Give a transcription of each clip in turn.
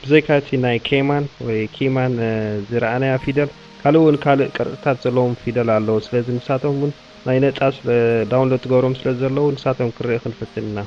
ብዘይካ እቲ ናይ ኬማን ወይ ኪማን ዝረኣናያ ፊደል ካልእ እውን ካልእ ቅርፅታት ዘለዎም ፊደል ኣለዉ። ስለዚ ንሳቶም እውን ናይ ነፃ ስለ ዳውንሎድ ትገብሮም ስለ ዘለዉ ንሳቶም ክንርኢ ክንፍትን ኢና።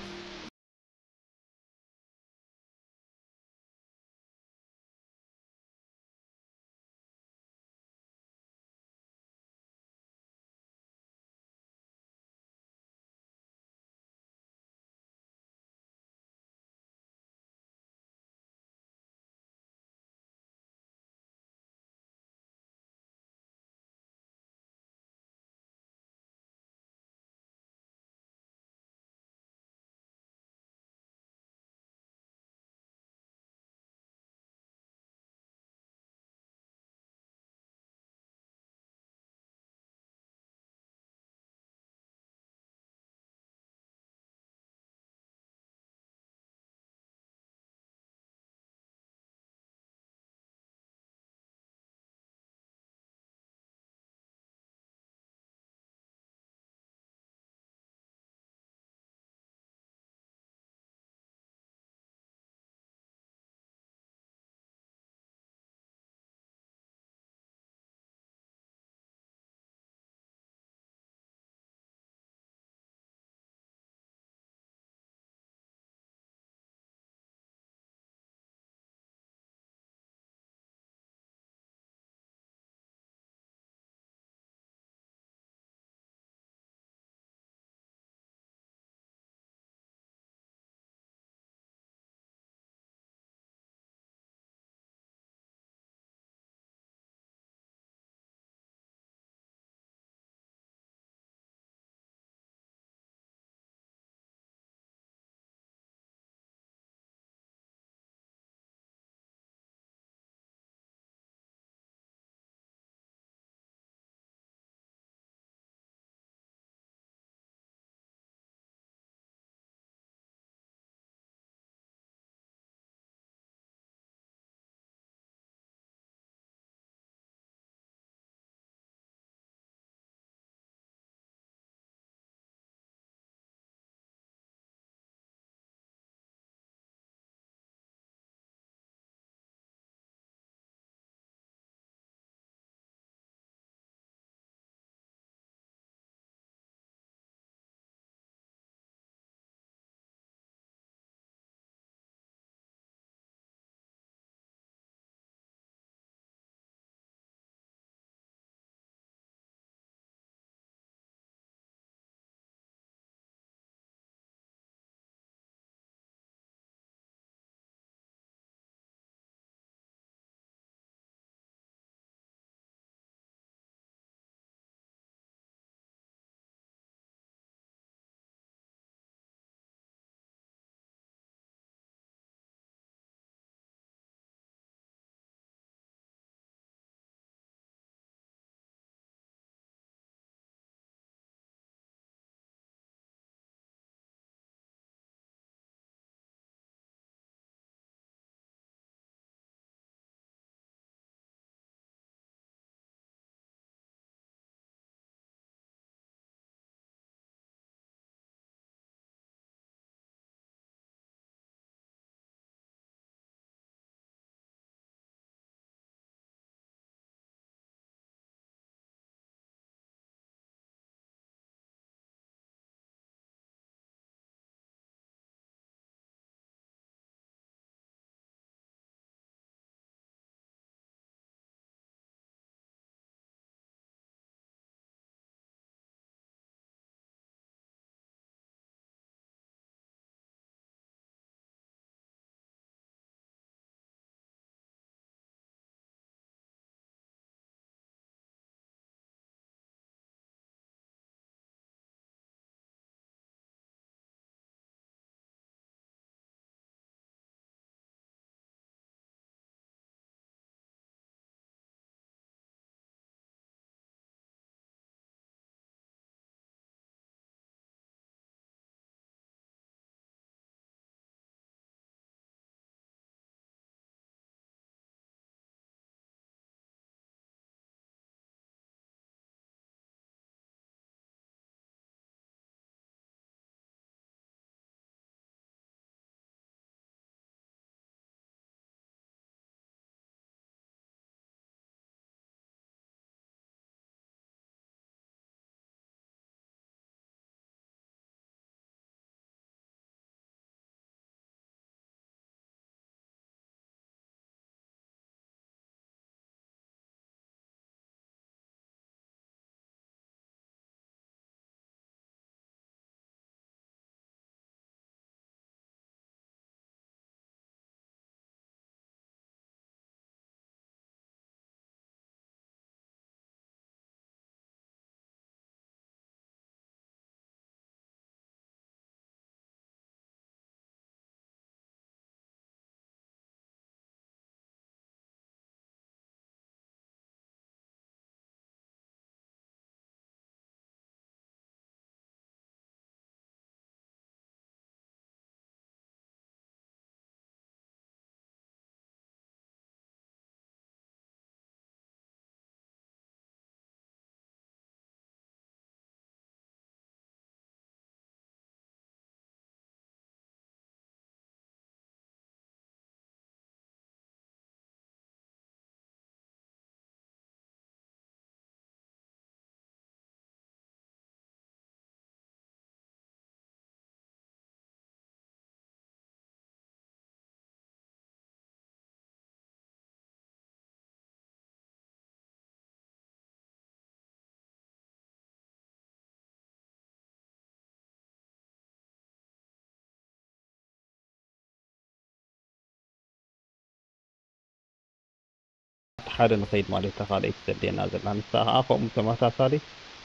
ሓደ ንኸይድ ማለት እታ ካልኣይቲ ተድልየና ዘላ ንሳ ከዓ ከምኡ ተመሳሳሊ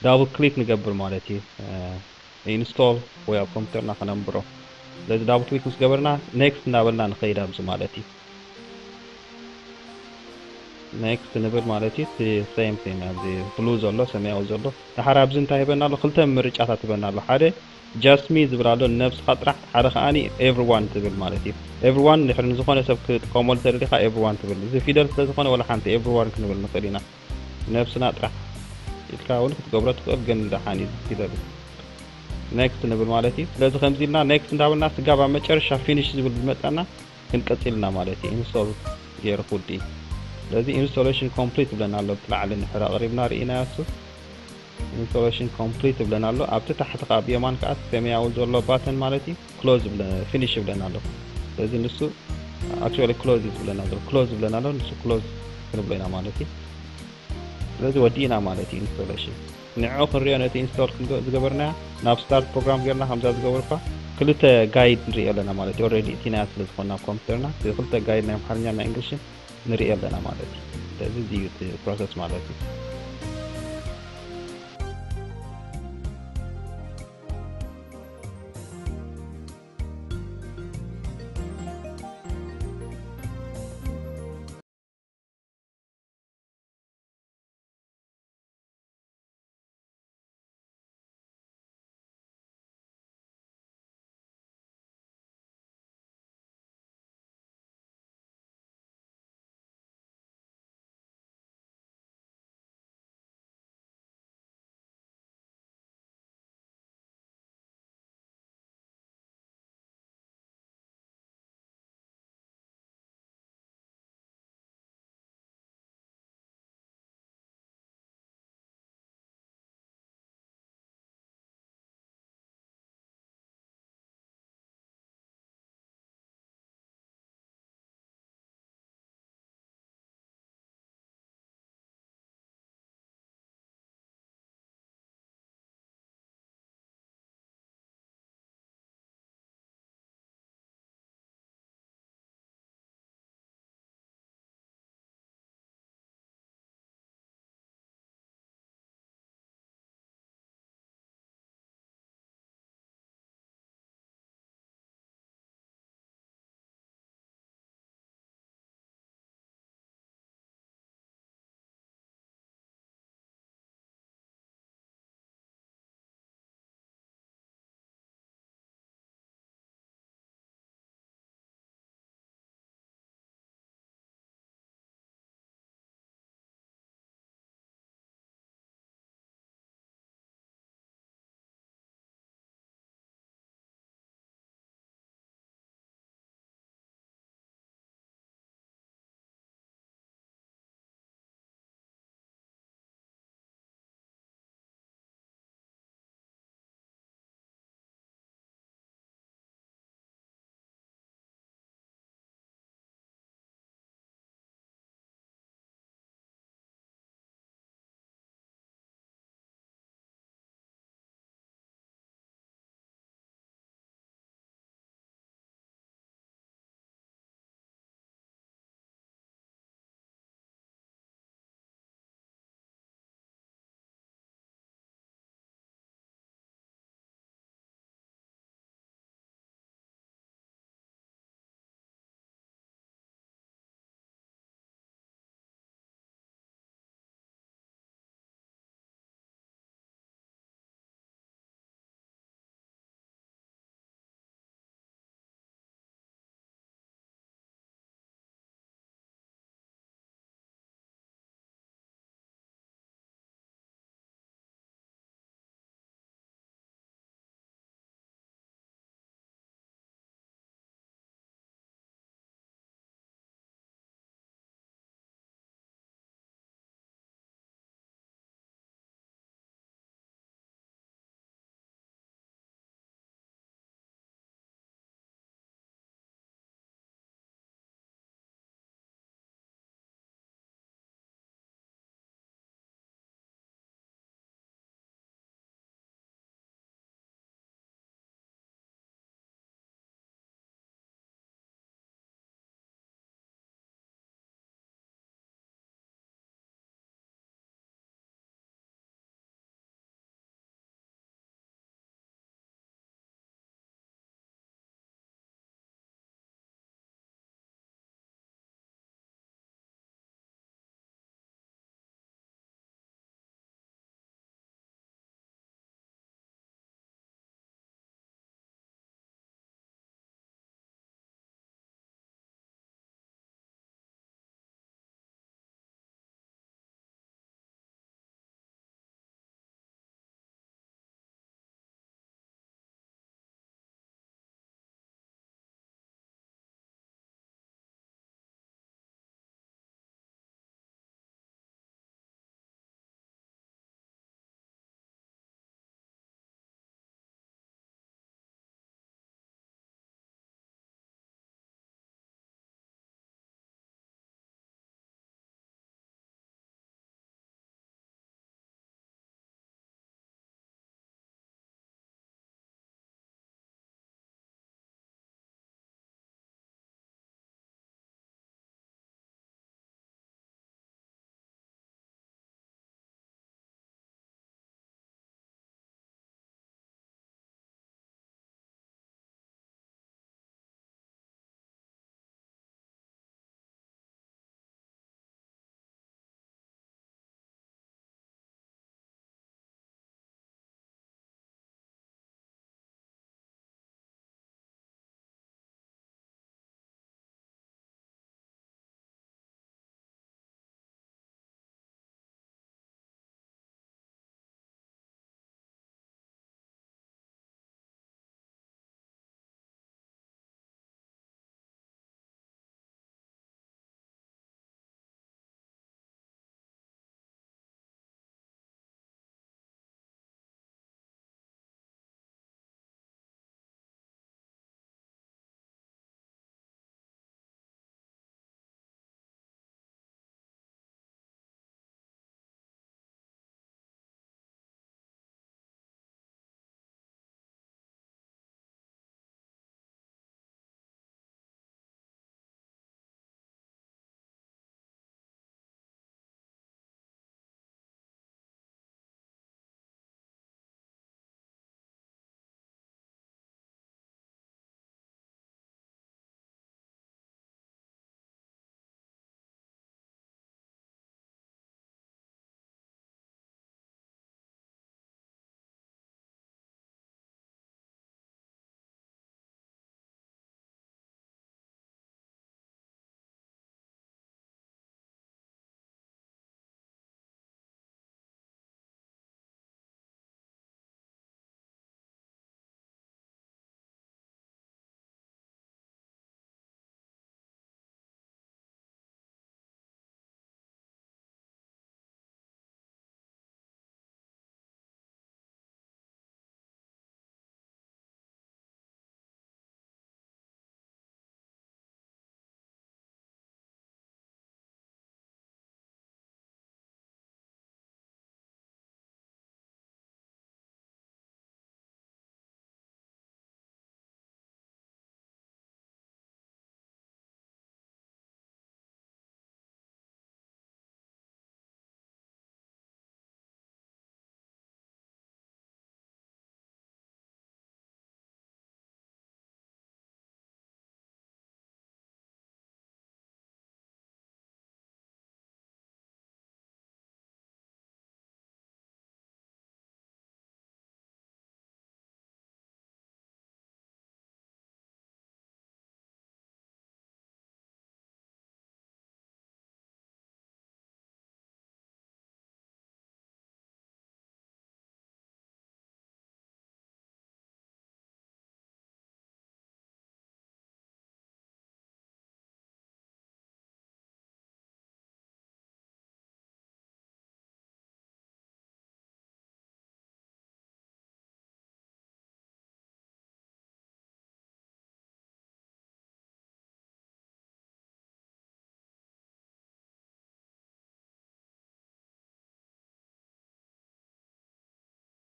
ዳብል ክሊክ ንገብር ማለት እዩ። ኢንስቶል ወይ ኣብ ኮምፒውተርና ከነንብሮ። ስለዚ ዳብል ክሊክ ምስ ገበርና ኔክስት እንዳበልና ንኸይድ ኣብዚ ማለት እዩ። ኔክስት ንብል ማለት እዩ። እቲ ሴም ቲንግ ኣብዚ ብሉ ዘሎ ሰማያዊ ዘሎ ድሓር ኣብዚ እንታይ ይበና ኣሎ? ክልተ ምርጫታት ይበና ኣሎ። ሓደ ጃስት ሚ ዝብል ኣሎ ንነብስኻ ጥራሕ፣ ሓደ ከዓኒ ኤቭሪዋን ትብል ማለት እዩ። ኤቭሪዋን ድሕሪ ንዝኾነ ሰብ ክጥቀመሉ ተደሊኻ ኤቭሪዋን ትብል። እዚ ፊደል ስለ ዝኾነ ወላ ሓንቲ ኤቭሪዋን ክንብል ንኽእል ኢና። ነብስና ጥራሕ ኢልካ እውን ክትገብሮ ትኽእል፣ ግን ደሓን እዩ ፊደል። ኔክስት ንብል ማለት እዩ። ስለዚ ከምዚ ኢልና ኔክስት እንዳበልና ስጋብ ኣብ መጨረሻ ፊኒሽ ዝብል ዝመፀና ክንቀፅልና ማለት እዩ። ኢንስቶል ገይሩ ክውዲ። ስለዚ ኢንስቶሌሽን ኮምፕሊት ይብለና ኣሎ። ብቲ ላዕሊ ንድሕር ኣቕሪብና ርኢናዮ እሱ ኢንስቶሌሽን ኮምፕሊት ይብለና ኣሎ። ኣብቲ ታሕቲ ከዓ ብየማን ከዓ ሰማያዊ ዘሎ ባተን ማለት እዩ ክሎዝ ይብለ ፊኒሽ ይብለና ኣሎ። ስለዚ ንሱ ኣክቹዋሊ ክሎዝ እዩ ዝብለና ዘሎ። ክሎዝ ይብለና ኣሎ። ንሱ ክሎዝ ክንብሎ ኢና ማለት እዩ። ስለዚ ወዲእና ማለት እዩ ኢንስቶሌሽን። ንዕኡ ክንሪኦ ነቲ ኢንስቶል ክንገ- ዝገበርናያ ናብ ስታርት ፕሮግራም ጌርና ከምዛ ዝገበርኳ ክልተ ጋይድ ንሪኦ ኣለና ማለት እዩ። ኦልሬዲ እቲናያ ስለ ዝኾንና ኣብ ኮምፒውተርና ክልተ ጋይድ ናይ ኣምሓርኛ ናይ እንግሊሽን ንሪኦ ኣለና ማለት እዩ። ስለዚ እዚ እዩ እቲ ፕሮሰስ ማለት እዩ።